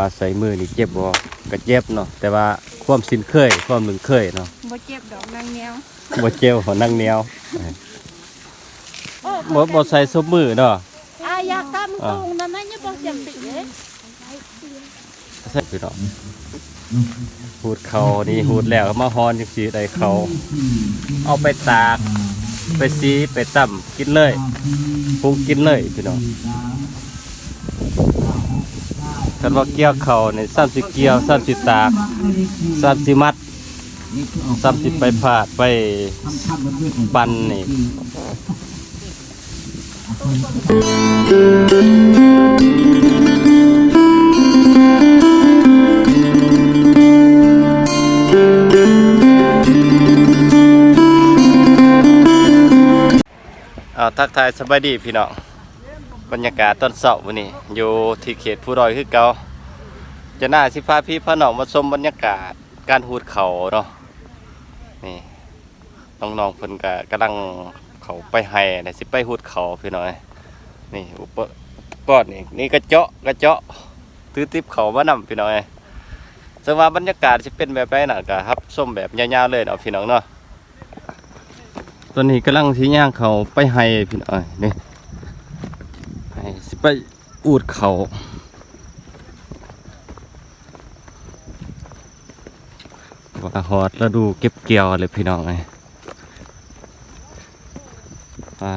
ວ່າໃສ່ມືນີ້ເຈັບບໍ່? ກະເຈັບເນາະ ແຕ່ວ່າຄວາມຊິນເຄີຍ ຄວາມລຶ້ງເຄີຍເນາະ. ບໍ່ເຈັບດອກນາງແນວ ບໍ່ເຈັບເນາະນາງແນວ. ບໍ່ ບໍ່ໃສ່ສົບມືເນາະ. ອາ ຢາກຕາມ ອ່າ ຕອງນັ້ນນະ ຍັງບໍ່ຈຳເປັນເດ້. ໃສ່ພີ່ນ້ອງ ຫູດເຂົ້ານີ້ ຫູດແລ້ວມາຮ່ອນຈັ່ງຊີ້ ໄດ້ເຂົ້າ ເອົາໄປຕາກ ໄປສີ ໄປຕຳກິນເລີຍ ປຸງກິນເລີຍພີ່ນ້ອງ. ຄັນວ່າກ່ຽວເຂົ້ານີ້ ຊ້ຳຊິກ່ຽວ ຊ້ຳຊິຕາກ ຊ້ຳຊິມັດ ຊ້ຳຊິໄປພາດ ໄປປັ່ນນີ້. ເອົາ ທັກທາຍສະບາຍດີພີ່ນ້ອງ. ບັນຍາກາດຕອນເຊົ້າມື້ນີ້ ຢູ່ທີ່ເຂດພູດອຍຄືເກົ່າ. ຈະໜ້າຊິພາພີ່ພານ້ອງມາຊົມບັນຍາກາດການຫູດເຂົ້າເນາະ. ນີ້ ນ້ອງໆເພິ່ນກະກຳລັງເຂົ້າໄປໄຮ່ນະ ຊິໄປຫູດເຂົ້າພີ່ນ້ອງເອີຍ. ນີ້ອຸປະກອນນີ້ ນີ້ກະເຈາະ ກະເຈາະ ຖືຕິບເຂົ້າມານຳພີ່ນ້ອງເອີຍ. ເຊິ່ງວ່າບັນຍາກາດຊິເປັນແບບໃດນັ້ນ ກະຮັບຊົມແບບຍາວໆເລີຍເນາະພີ່ນ້ອງເນາະ. ຕອນນີ້ກຳລັງຊິຍ່າງເຂົ້າໄປໄຮ່ພີ່ນ້ອງເອີຍ. ນີ້ ໄຮ່ ຊິໄປ ອູດເຂົ້າ ວ່າຮອດລະດູເກັບກ່ຽວແລ້ວພີ່ນ້ອງເອີຍ. ອ່າ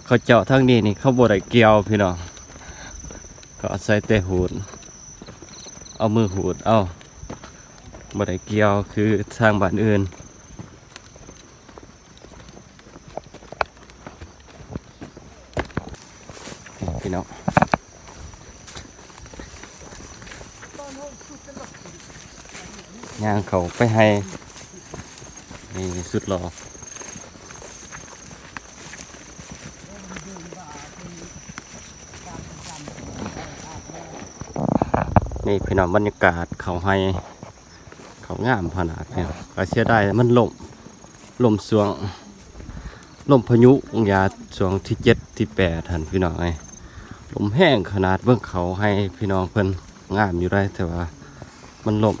ເຂົາເຈົ້າທາງນີ້ນີ້ ເຂົາບໍ່ໄດ້ກ່ຽວພີ່ນ້ອງ ເຂົາອາໄສແຕ່ຫູດ ເອົາມືຫູດເອົາ ບໍ່ໄດ້ກ່ຽວຄືທາງບ້ານອື່ນ. ນີ້ພີ່ນ້ອງ ຍ່າງເຂົ້າໄປໄຮ່ ນີ້ສຸດຫຼໍ່ ນີ້ພີ່ນ້ອງ ບັນຍາກາດເຂົ້າໄຮ່. ເຂົ້າງາມຂະໜາດ ແຕ່ວ່າເສຍດາຍມັນລົ້ມ ລົ້ມຊ່ວງ ລົມພາຍຸຫຍັງ ຊ່ວງທີເຈັດທີແປດຫັ້ນພີ່ນ້ອງເອີຍ ລົມແຮງຂະໜາດ. ເບິ່ງເຂົ້າໄຮ່ພີ່ນ້ອງເພິ່ນ ງາມຢູ່ໃດ ແຕ່ວ່າມັນລົ້ມ.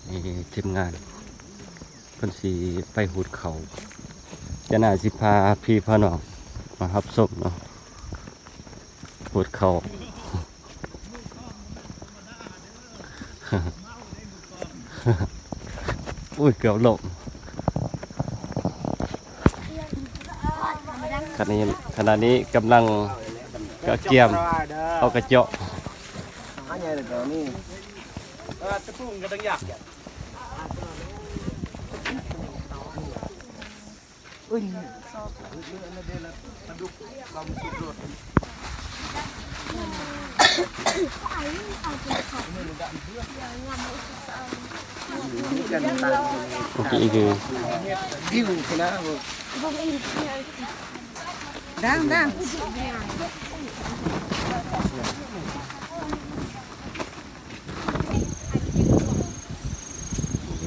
ນີ້ທີມງານ ເພິ່ນຊິໄປຫູດເຂົ້າ ຈະໜ້າຊິພາພີ່ພານ້ອງມາຮັບຊົມເນາະ ຫູດເຂົ້າ. ອຸ້ຍ ເກືອບລົ້ມ. ຂະນະ ຂະນະນີ້ກຳລັງກະກຽມເອົາກະເຈາະ.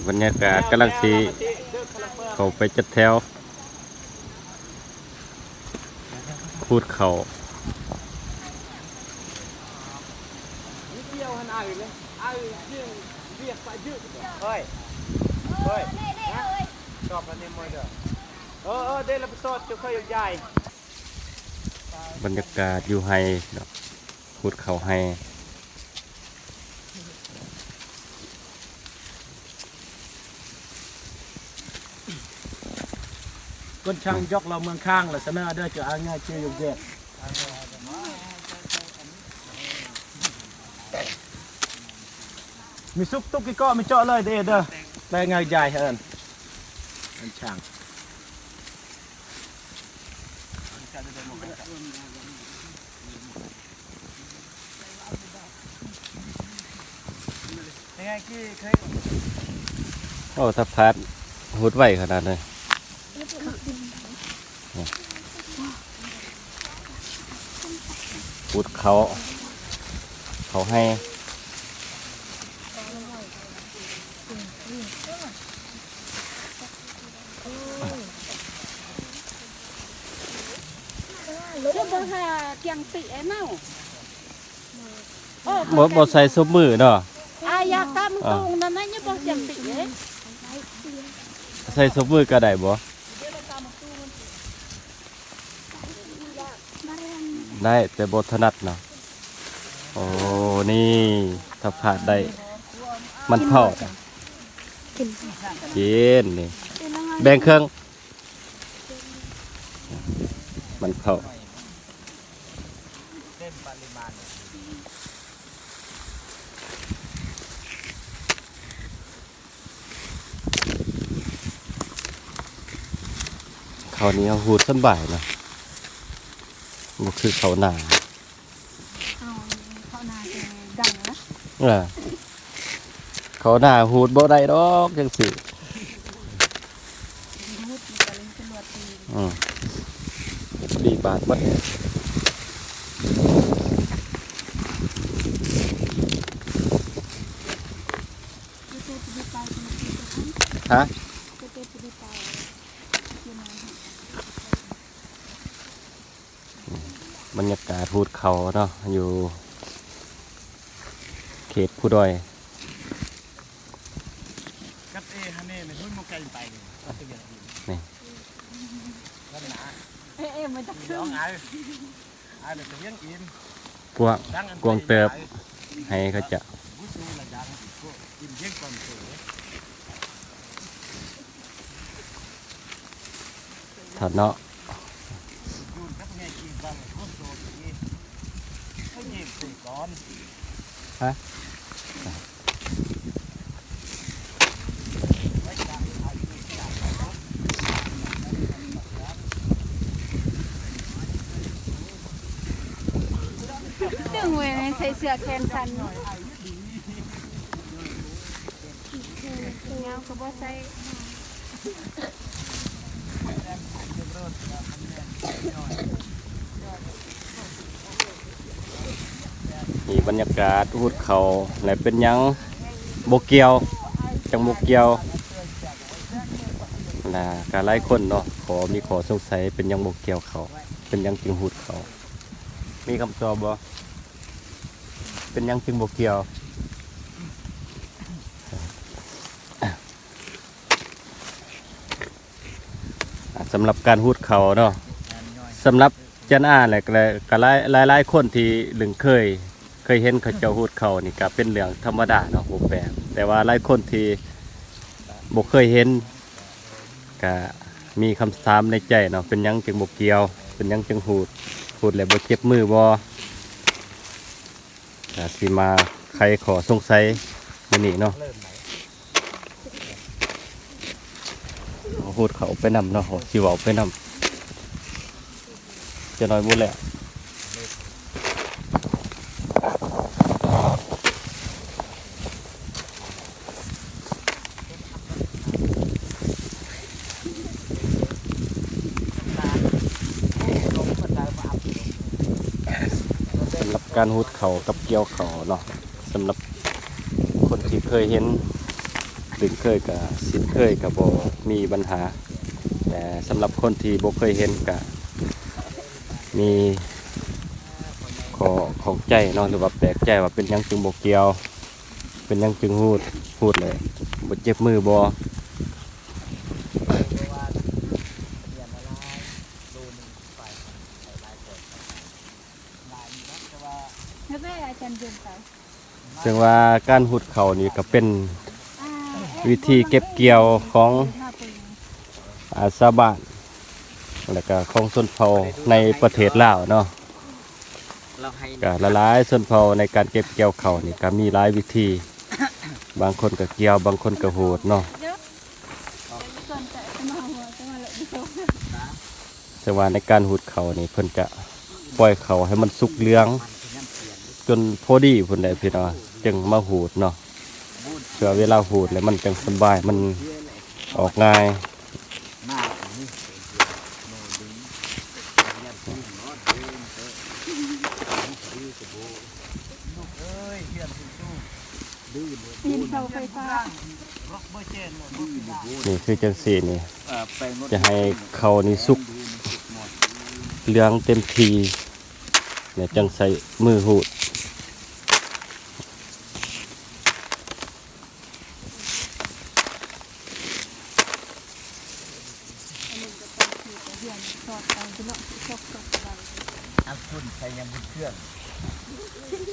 ບັນຍາກາດກຳລັງຊິເຂົ້າໄປຈັດແຖວຂູດເຂົ້າ. ບັນຍາກາດຢູ່ໄຮ່ເນາະ ຂູດເຂົ້າໄຮ່. Con Trang dọc lòng mương khang là sana đây cho ai nghe chưa dùng dẹt. Mi suk tuk ki ko mi chok lai de da. Lai ngai jai hơn. Con Trang. ໂອ້ ສະພາບຫູດໄວຂະໜາດເລີຍ ຂູດເຂົ້າ ເຂົ້າໄຮ່. ເຈົ້າບໍ່ຫາກຽງຕິໄອ້ເມົາ. ບໍ່ ບໍ່ໃສ່ສົບມືເນາະ. ອາ ຢາກຕາມຕົງນັ້ນນະ ຍັງບໍ່ຈຳເປັນເດ້. ໃສ່ສົບມືກໍໄດ້ບໍ່? ໄດ້ ແຕ່ບໍ່ຖະໜັດເນາະ. ໂອ້ ນີ້ ຖ້າພາດໄດ້ ມັນເຜົາ ກິນນີ້ ແບ່ງເຄິ່ງ ມັນເຜົາ. ເຂົ້ານີ້ເຮົາຮູດສຳບາຍເນາະ ບໍ່ຄືເຂົ້ານາ. ເອົາເຂົ້ານາແຕ່ດັງນະ. ເອີ ເຂົ້ານາຮູດບໍ່ໄດ້ດອກຈັ່ງຊີ້. ອືມ ດີບາດໝົດ. ຮະ? ບັນຍາກາດຮູດເຂົ້າເນາະ ຢູ່ເຂດພູດອຍ. ກັບເອຮະເນ ມັນຮຸ້ນບໍ່ໄກໄປນີ້ ອັດຕະວຽນອີກນີ້ ເອ ເອ ມັນຈະຂຶ້ນ ກວ້າງ ກວ້າງເຕີບ ໃຫ້ເຂົາເຈົ້າ ເຖົ້າເນາະ. ຕຶງເວີຍ ໃສ່ເສື້ອແຂນສັ້ນ ຍາວກໍບໍ່ໃສ່. ນີ້ບັນຍາກາດຮູດເຂົ້າ ແລະ ເປັນຫຍັງບໍ່ກ່ຽວ ຈັ່ງບໍ່ກ່ຽວ ລະກະຫຼາຍຄົນເນາະ ຂໍ ມີຂໍ້ສົງໄສ ເປັນຫຍັງບໍ່ກ່ຽວເຂົ້າ ເປັນຫຍັງຈຶ່ງຮູດເຂົ້າ ມີຄຳຕອບບໍ່? ເປັນຫຍັງຈຶ່ງບໍ່ກ່ຽວ? ອ່າ ສຳລັບການຮູດເຂົ້າເນາະ ສຳລັບຈັນອາ ແລະ ແລະກະຫຼາຍ ຫຼາຍໆຄົນທີ່ລຶ້ງເຄີຍ ເຄີຍເຫັນເຂົາເຈົ້າຮູດເຂົ້ານີ້ກະເປັນເລື່ອງທຳມະດາເນາະ ບໍ່ແປກ ແຕ່ວ່າຫຼາຍຄົນທີ່ບໍ່ເຄີຍເຫັນ ກະມີຄຳຖາມໃນໃຈເນາະ ເປັນຫຍັງຈຶ່ງບໍ່ກ່ຽວ ເປັນຫຍັງຈຶ່ງຮູດ ຮູດແລ້ວບໍ່ເຈັບມືບໍ່? ກະຊິມາໄຂຂໍ້ສົງໄສມື້ນີ້ເນາະ ເອົາ ຮູດເຂົ້າໄປນຳເນາະ ຊິເວົ້າໄປນຳ ຈະໜ້ອຍບໍ່ແລ້ວ. ສຳລັບການຮູດເຂົ້າກັບກ່ຽວເຂົ້າເນາະ ສຳລັບຄົນທີ່ເຄີຍເຫັນ ຫຼື ເຄີຍກະຊິນເຄີຍກະບໍ່ມີບັນຫາ ແຕ່ສຳລັບຄົນທີ່ບໍ່ເຄີຍເຫັນກະມີຂໍ້ຂ້ອງໃຈເນາະ ຫຼືວ່າແປກໃຈວ່າເປັນຫຍັງຈຶ່ງບໍ່ກ່ຽວ ເປັນຫຍັງຈຶ່ງຮູດ ຮູດແລ້ວບໍ່ເຈັບມືບໍ່? ເຊິ່ງວ່າການຮູດເຂົ້ານີ້ກະເປັນວິທີເກັບກ່ຽວຂອງ ອາ ຊາວບ້ານ ແລະກະຂອງຊົນເຜົ່າໃນປະເທດລາວເນາະ ກະຫຼາຍໆຊົນເຜົ່າໃນການເກັບກ່ຽວເຂົ້ານີ້ກະມີຫຼາຍວິທີ ບາງຄົນກະກ່ຽວ ບາງຄົນກະຮູດເນາະ. ແຕ່ວ່າໃນການຮູດເຂົ້ານີ້ ເພິ່ນຈະປ່ອຍເຂົ້າໃຫ້ມັນສຸກເຫຼືອງ ຈົນພໍດີພຸ້ນແຫຼະພີ່ນ້ອງ ຈຶ່ງມາຮູດເນາະ ເພື່ອເວລາຮູດແລ້ວມັນຈັ່ງສະບາຍ ມັນອອກງ່າຍ. ນີ້ຄືຈັ່ງຊີ້ນີ້ ຈະໃຫ້ເຂົ້ານີ້ສຸກເຫຼືອງເຕັມທີ່ ແລ້ວຈັ່ງໃຊ້ມືຮູດ.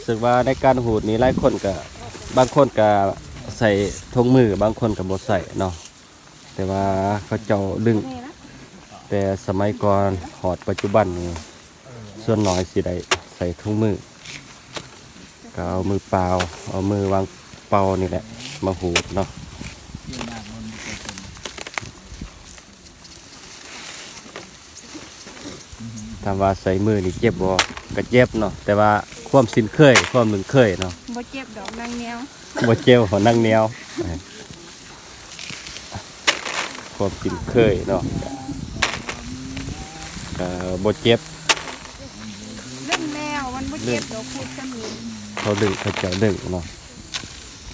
ເຊິ່ງວ່າໃນການຫູດນີ້ ຫຼາຍຄົນກະ ບາງຄົນກະໃສ່ຖົງມື ບາງຄົນກະບໍ່ໃສ່ເນາະ ແຕ່ວ່າເຂົາເຈົ້າດຶງ ແຕ່ສະໄໝກ່ອນຮອດປັດຈຸບັນນີ້ ສ່ວນໜ້ອຍຊິໄດ້ໃສ່ຖົງມື ກໍເອົາມືເປົ່າ ເອົາມືວາງເປົ່ານີ້ແຫຼະມາຫູດເນາະ. ຖາມວ່າໃສ່ມືນີ້ເຈັບບໍ່? ກໍເຈັບເນາະ ແຕ່ວ່າຄວາມຊິນເຄີຍ ຄວາມລຶ້ງເຄີຍເນາະ ບໍ່ເຈັບດອກນາງແນວ ບໍ່ເຈັບເພາະນາງແນວ ຄວາມຊິນເຄີຍເນາະ ກໍບໍ່ເຈັບ ເລື່ອງແນວມັນບໍ່ເຈັບດອກ ພູດກັນນີ້ ເຂົາດຶງ ເຂົາເຈົ້າດຶງເນາະ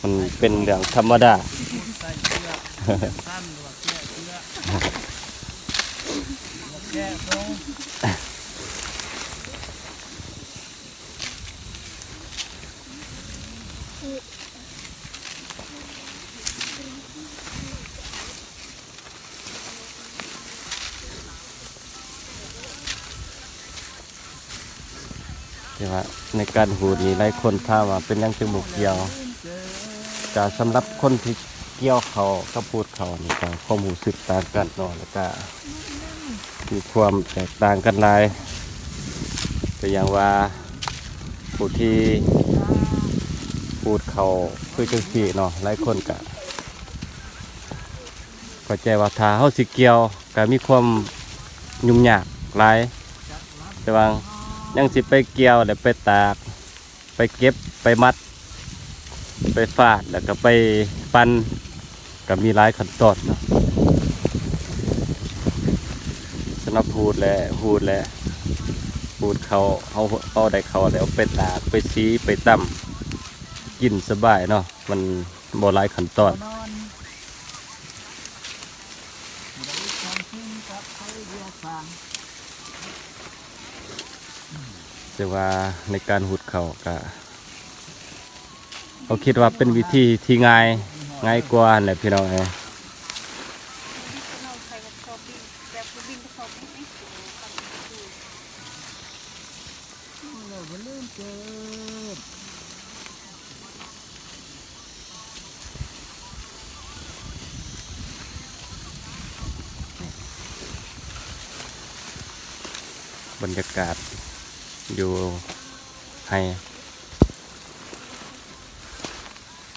ມັນເປັນເລື່ອງທຳມະດາ. ແຕ່ວ່າໃນການຫູດນີ້ ຫຼາຍຄົນຖາມວ່າເປັນຫຍັງຈຶ່ງບໍ່ກ່ຽວ? ກະສຳລັບຄົນທີ່ກ່ຽວເຂົ້າກັບຫູດເຂົ້ານີ້ ກະຄວາມຮູ້ສຶກຕ່າງກັນເນາະ ແລ້ວກະມີຄວາມແຕກຕ່າງກັນຫຼາຍ. ກໍຢ່າງວ່າຜູ້ທີ່ຫູດເຂົ້າຄືຈັ່ງຊີ້ເນາະ ຫຼາຍຄົນກະ ເຂົ້າໃຈວ່າຖ້າເຮົາຊິກ່ຽວກໍມີຄວາມຫຍຸ້ງຍາກຫຼາຍ ແຕ່ວ່າຍັງຊິໄປກ່ຽວ ແລ້ວໄປຕາກ ໄປເກັບ ໄປມັດ ໄປຟາດ ແລ້ວກໍໄປປັ່ນ ກໍມີຫຼາຍຂັ້ນຕອນເນາະ. ສຳລັບຫູດແຫຼະ ຫູດແຫຼະ ຫູດເຂົ້າ ເຮົາ ເຮົາໄດ້ເຂົ້າແລ້ວ ໄປຕາກ ໄປສີ ໄປຕຳ ກິນສະບາຍເນາະ ມັນບໍ່ຫຼາຍຂັ້ນຕອນ. ແຕ່ວ່າໃນການຫູດເຂົ້າກະ ເຮົາຄິດວ່າເປັນວິທີທີ່ງ່າຍ ງ່າຍກວ່າຫັ້ນແຫຼະພີ່ນ້ອງເອີຍ. ບັນຍາກາດຢູ່ໄຮ່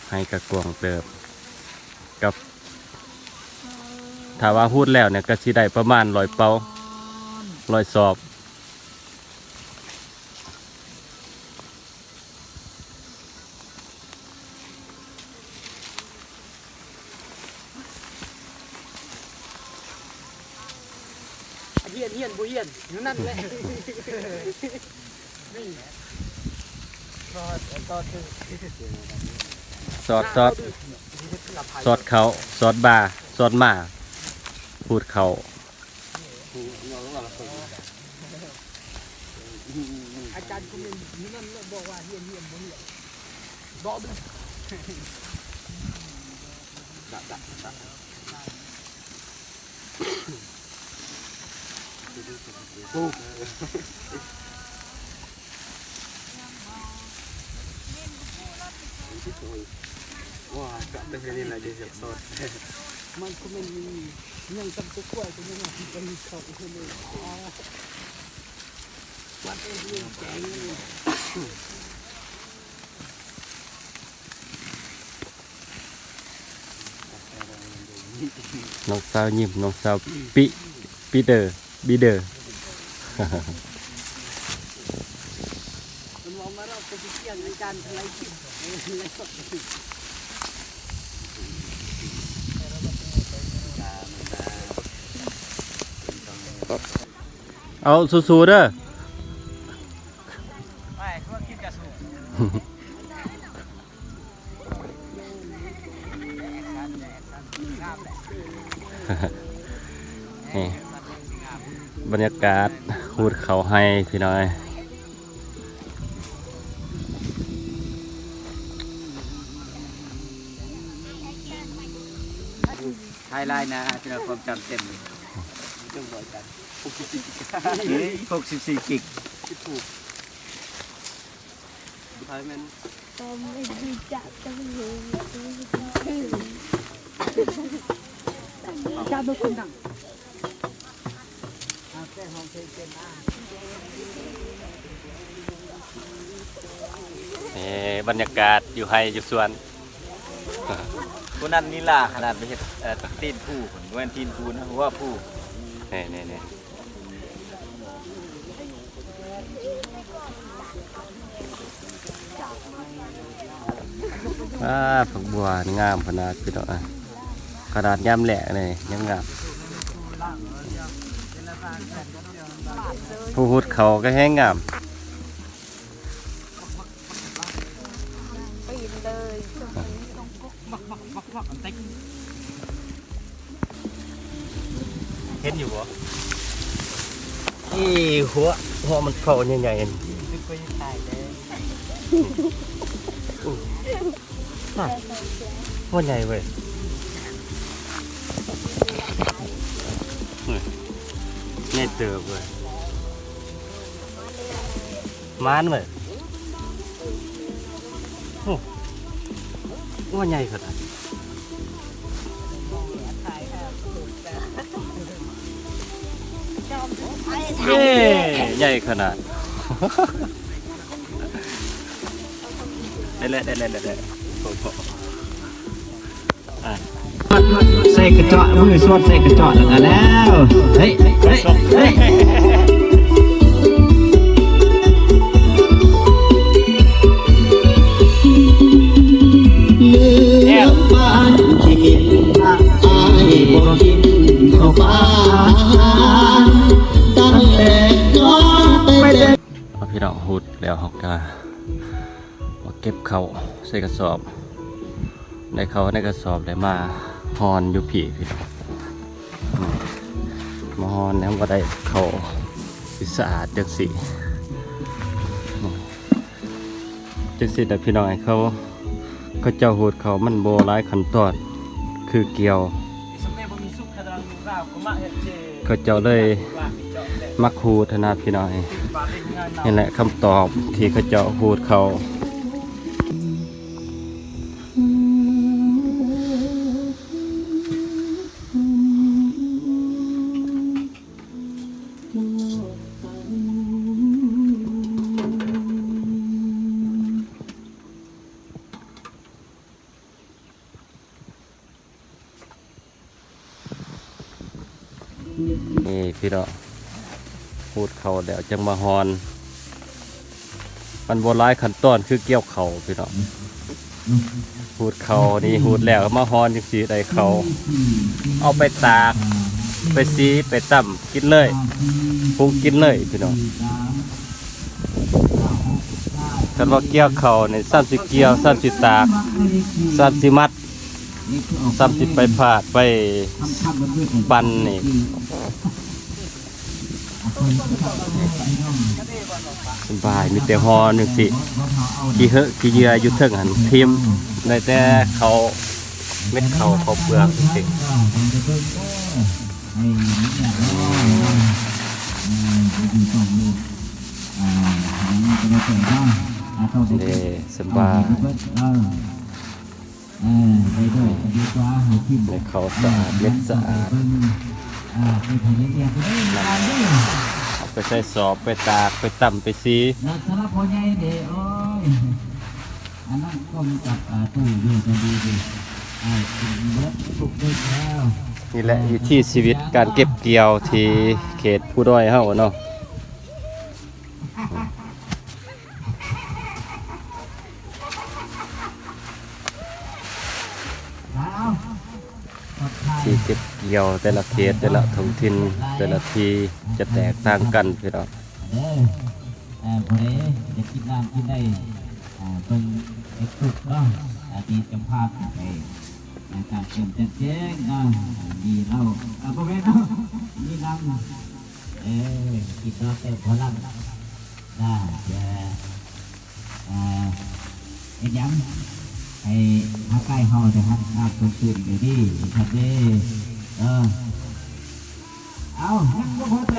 ໄຮ່ກະກວ້າງເຕີບ ກັບ ຖ້າວ່າຫູດແລ້ວນີ້ກະຊິໄດ້ປະມານຮ້ອຍເປົາ ຮ້ອຍສອບ. ຮຽນ ຮຽນ ບໍ່ຮຽນ ຢູ່ນັ້ນແຫຼະ. ນີ້ ສອດ ສອດ ສອດ ສອດເຂົ້າ ສອດບ່າ ສອດໝາ ຫູດເຂົ້າ. ອາຈານຄົນໜຶ່ງຢູ່ນັ້ນແຫຼະ ບອກວ່າຮຽນ ຮຽນ ບໍ່ຮຽນ ບອກ ມັນກໍແມ່ນຫຍັງ ຕຳຕົວຄວາຍກໍຍັງວ່າຊິໄປເຂົ້າອີກເທື່ອໜຶ່ງ. ນ້ອງສາວຍິ້ມ ນ້ອງສາວປິ ປິເດີ ບິເດີ. ເອົາ ສູ້ໆເດີ. ນີ້ ບັນຍາກາດຫູດເຂົ້າໄຮ່ພີ່ນ້ອງເອີຍ. ຖ່າຍຫຼາຍນະ ພີ່ນ້ອງ ຄວາມຈຳເຕັມ ຫົກສິບສີ່ກິກ ຫົກສິບສີ່ກິກ. ເອີຍ ຫົກສິບສີ່ກິກ. ຜິດຖືກ. ໄປແມ່ນ ນີ້ບັນຍາກາດຢູ່ໄຮ່ຢູ່ສວນ. ຜູ້ນັ້ນລີລາຂະໜາດໄປເຮັດ ເອີ ຕີນພູພຸ້ນ ບໍ່ແມ່ນຕີນພູນະ ຫົວພູ. ນີ້ໆໆ ອາ ຜັກບົວງາມຂະໜາດ ພີ່ນ້ອງ. ຂະໜາດຍາມແລ້ງນີ້ຍັງງາມ. ຜູ້ຫຸດເຂົ້າກໍແຮງງາມ. ປີນເລີຍ. ເຫັນຢູ່ບໍ່? ອີ ຫົວ ຫົວມັນເຂົ້າໃຫຍ່ໆ ນີ້. ຫັ້ນ ຫົວໃຫຍ່ເວີຍ. ໃຫຍ່ເຕີບເວີຍ. ມານເວີຍ. ໂອ້ ໂອ້ ໃຫຍ່ຂະໜາດ. ເອີ ໃຫຍ່ຂະໜາດ. ໄດ້ແລ້ວ ໄດ້ແລ້ວ ໄດ້ແລ້ວ. ອາ ໃສ່ກະເຈາະ ມືສອດໃສ່ກະເຈາະແລ້ວກະແລ້ວ. ເຮີ້ຍ ເຮີ້ຍ ເຮີ້ຍ. ເອົາ ພີ່ນ້ອງ ຫຸດແລ້ວເຮົາກະມາເກັບເຂົ້າໃສ່ກະສອບ. ໄດ້ເຂົ້າໃນກະສອບ ໄດ້ມາຮ່ອນຢູ່ພີ້ ພີ່ນ້ອງ. ມາຮ່ອນແລ້ວກໍໄດ້ເຂົ້າທີ່ສະອາດຈັ່ງຊີ້ ຈັ່ງຊີ້ແຫຼະ ພີ່ນ້ອງ. ເຂົາ ເຂົາເຈົ້າຫູດເຂົ້າມັນບໍ່ຫຼາຍຂັ້ນຕອນຄືກ່ຽວ. ເຂົາເຈົ້າເລີຍມັກຫູດຫັ້ນນະ ພີ່ນ້ອງ. ນີ້ແຫຼະຄຳຕອບທີ່ເຂົາເຈົ້າຫູດເຂົ້າ. ນີ້ພີ່ນ້ອງ ຫູດເຂົ້າແລ້ວຈັ່ງມາຮ່ອນ. ມັນບໍ່ຫຼາຍຂັ້ນຕອນຄືກ່ຽວເຂົ້າພີ່ນ້ອງ. ຫູດເຂົ້ານີ້ ຫູດແລ້ວມາຮ່ອນຈັ່ງຊີ້ ໄດ້ເຂົ້າ ເອົາໄປຕາກ ໄປສີ ໄປຕຳກິນເລີຍ ປຸງກິນເລີຍພີ່ນ້ອງ. ຄັນວ່າກ່ຽວເຂົ້ານີ້ ຊ້ຳຊິກ່ຽວ ຊ້ຳຊິຕາກ ຊ້ຳຊິມັດ ຊ້ຳຊິໄປພາດໄປປັ່ນນີ້ ສະບາຍ. ມີແຕ່ຮ່ອນຈັ່ງຊີ້ ຂີ້ເຫື່ອຂີ້ເຫຍື້ອຢູ່ເທິງຫັ້ນຖິ້ມ ໄດ້ແຕ່ເຂົ້າ ເມັດເຂົ້າ ເຂົ້າເປືອກຈັ່ງຊີ້. ເດ້ ສະບາຍ. ເອີ ໄປດ້ວຍກັນດີກວ່າ ໃຫ້ກິນ ໃຫ້ເຂົ້າສະອາດ ເມັດສະອາດ ເອີ ໄປໃຫ້ລະອຽດເດີ ເອົາໄປໃສ່ສອບ ໄປຕາກ ໄປຕຳ ໄປສີ. ແລ້ວສຳລັບພໍ່ໃຫຍ່ເດ້ ໂອ້ຍ ອັນນັ້ນກໍມີກັບ ອາ ຕູ້ຢູ່ກໍດີເດ້ ເອົາກິນເບິດທຸກເດືອນແລ້ວ. ນີ້ແຫຼະວິຖີຊີວິດການເກັບກ່ຽວທີ່ເຂດພູດອຍເຮົາເນາະ. ທີ່ເກັບກ່ຽວແຕ່ລະເຂດ ແຕ່ລະທ້ອງຖິ່ນ ແຕ່ລະທີ່ຈະແຕກຕ່າງກັນພີ່ນ້ອງ. ເດີ ເອີ ຜູ້ໃດຢາກກິນນ້ຳກິນໄດ້ ເອີ ເບິ່ງໃນຄຸກເນາະ ອາ ທີ່ເຈົ້າພາບໄປ ໃນການເຕີມແຈ້ງເນາະ ມີເຫຼົ້າ ເອີ ບໍ່ແມ່ນເນາະ ມີນ້ຳ ເອີ ກິນເນາະ ເຕີມພະລັງ ນະ ເອີ ເຮັດຫຍັງ ໃຫ້ຮ່າງກາຍເຮົາໄດ້ຮັບນ້ຳສົດຊື່ນຢູ່ດີ ຄັນເດ້ ເອີ ເອົາ ຍັງ